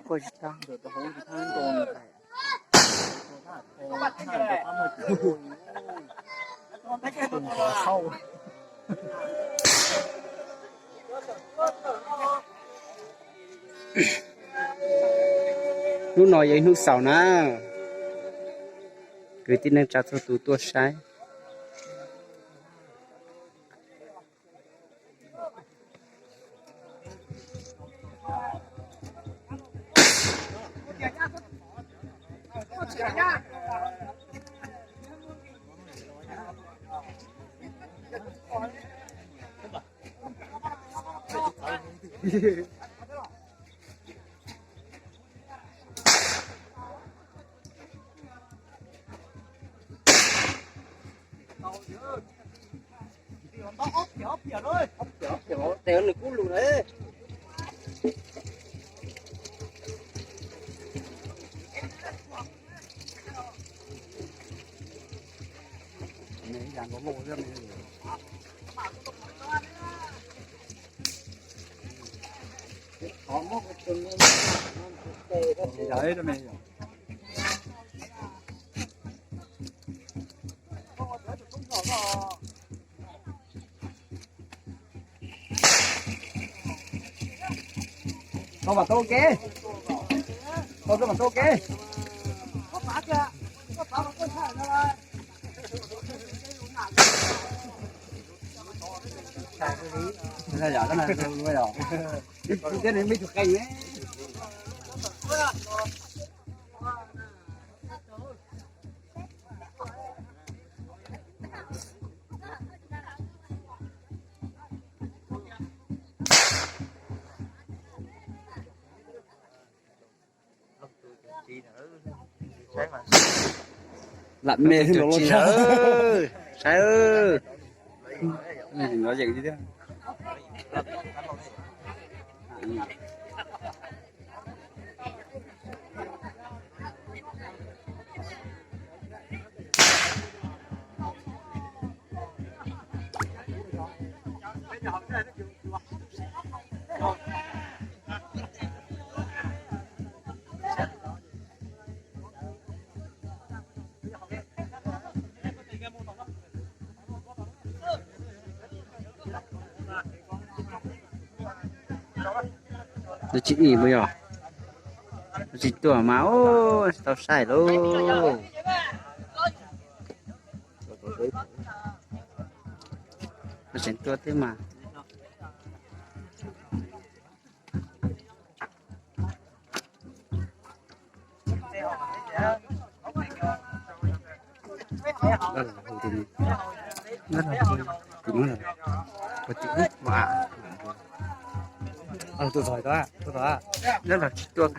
Quaj tsis tau. Hnub no yog ib hnub xaus na, kwv tij neej tsa txhua tus tuaj saib. Tes nws kub lus na. Tau mas tau ke. Tau mas tau ke. Yog, yog, yog. Tib tug qeej ne. Lam me los saib. Lawv tsis im puas yog? Lawv tsis tuaj mas, tsis tau saib lauj. Lawv tseem tuaj thiab mas. Tus tod, tus tod, nyob los tsis tuaj.